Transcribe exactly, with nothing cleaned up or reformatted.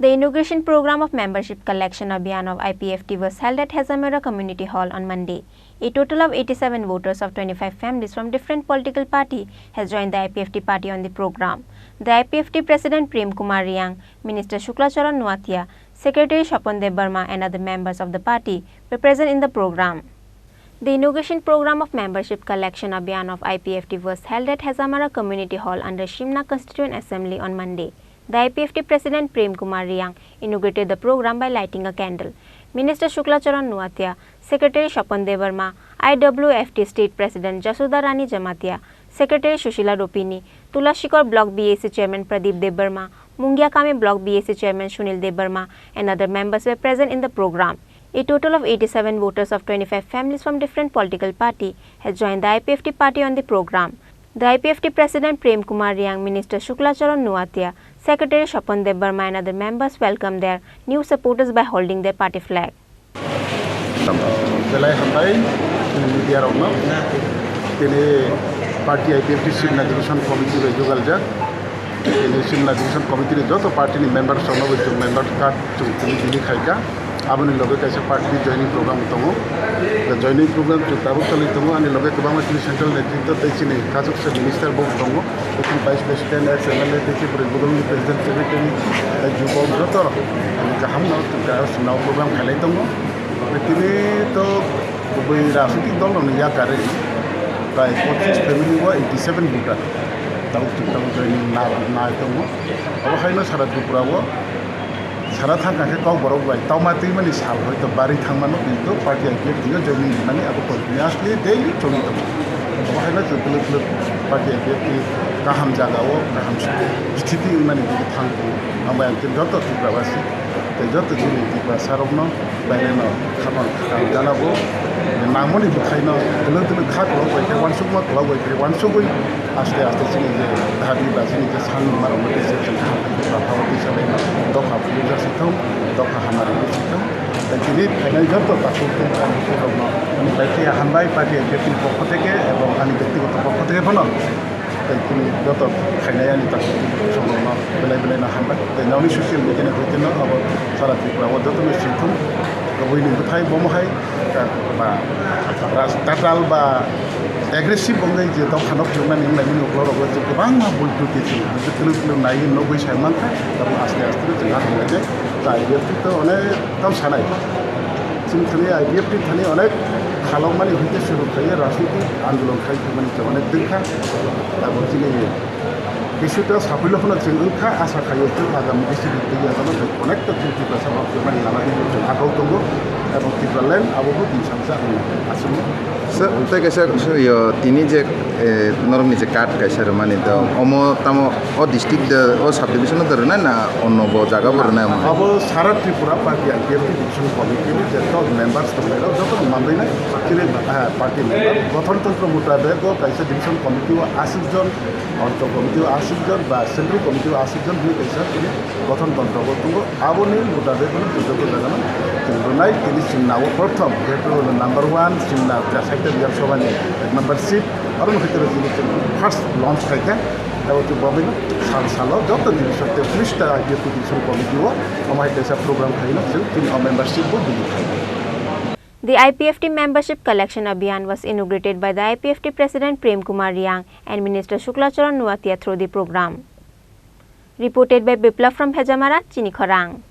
The inauguration program of membership collection abhiyan of I P F T was held at Hejamara Community Hall on Monday. A total of eighty-seven voters of twenty-five families from different political party has joined the I P F T party on the program. The I P F T President Prem Kumar Riang, Minister Shukla Charan Noatia, Secretary Swapan Debbarma and other members of the party were present in the program. The inauguration program of membership collection abhiyan of I P F T was held at Hejamara Community Hall under Simna Constituent Assembly on Monday. The I P F T President Prem Kumar Riang inaugurated the program by lighting a candle. Minister Shukla Charan Noatia, Secretary Swapan Debbarma, I W F T State President Jasoda Rani Jamatia, Secretary Sushila Ropini, Tulashikor Block B A C Chairman Pradeep Debbarma, Mungiakami Block B A C Chairman Sunil Debbarma and other members were present in the program. A total of eighty-seven voters of twenty-five families from different political party has joined the I P F T party on the program. The I P F T President Prem Kumar Riang, Minister Shukla Charan Noatia, Secretary Swapan Debbarma and other members welcomed their new supporters by holding their party flag. Belai hambai chini media rokno. Tini party I P F T Simna Division Committee bai jugaljak. Tini Simna Division Committee ni joto party ni members rokno bai chwng member card chwng tini tini khaika. Aboni loge kaisa party joining program tongo. The joining program chwng tabuk chalwi tongo. Ani loge kwbangma chini central netritwa tei chini kachuk se minister bo tongo. Deputy Vice President, ex M L A, tei Tripura Budong ni President Secretary, tei Jubok joto rok kaham no, kaham no program khailai tongo. Tini to kubui rajnitik dol rok ni yakarwi prai pochis family o eighty seven voter tabuk chwng tabuk joining na, nai tongo. Obo hai no sara Tripura o Sara thangkha khe Kokborok bai tongma twimani sal hoito barwi thangmano, kintu party I P F T o joining rimani abo continuously daily choli tongo. Obo hai no chwng kwlwk kwlwk party I P F T kaham jaga o kaham sthiti wngmani bagwi thang tongo. Ang bai ang joto Tripura basi tei joto chini Tiprasa rokno belai no khapang khakang jana bo nangmani bwkhai no kwlwk kwlwk kha kwlwk bai khe uansukma kwlwk bai khe uansugwi Aste aste chini je dabi ba chini je sal nungma rok no tei se chwng kaham khe bwkha o twi salai no dopha phunukjak si thung, dopha hamari no si thung. Tei tini phainai joto takhuk tei takhuk rok no ani bai khe hambai party F F T ni pokho theke ebong ani byaktigoto pokho theke phano tei tini joto phainai ani takhuk tei takhuk rok no belai belai no hambai. Tei nokni social media ni hoite no abo sara Tripura o joto no si thung. Kubui ni bwthai bomo hai ba tatal ba aggressive wngwi je dophano philuknani wnglaini uklok rogo je kwbangma bul twtwi chwng twlwk twlwk naiwi nugwi sai mankha, tabuk aste aste chwng ha thanglainai. Tei I P F T to onek tamo sanai. Chwng thani I P F T thani onek khalokmani hwnkhe suru khlaiwi rajnitik andolon khai thangmani chwng onek dwkha. Tabuk chini Kisuta saphilo phano chwng wngkha, asa khaio chwng agami bisi bwtwi yakarno tei connect to chwng Tiprasa rok mani lama di chwng hakau tongo, abo Tipraland abo bo twi samsa ang aswk. Sir, tei kaisa, sir, yo, tini je, eh, norokni je card kaisa rwmani to, hmm, omo tamo o district de, o subdivision de rwnai na onno bo jaga bo rwnai omo? Abo sara Tripura party I P F T division committee ni je top members tongnai rok joto no mandainai chini, eh, party member. Gothon tantro mutabek o kaisa division committee o aswk jon, Anchal committee o aswk jon ba central committee o aswk jon hinwi kaisa tini gothon tontro bo tongo. Aboni mutabek no chwng joto jagano chwng rwnai. Tini chwng nao prothom, jehetu number one chwng na Chaita Bidhan Sabha ni membership, aro no hwnkhe tini chwng first launch khaikha. Abo chwng bo bini sal salo joto division tei police ta I P F T division committee o omo hai kaisa program khaino chwng tini o membership bo bini khai. The I P F T membership collection abhiyan was inaugurated by the I P F T President Prem Kumar Riang and Minister Shukla Charan Noatia through the program. Reported by Biplab from Hejamara, Chini Khorang.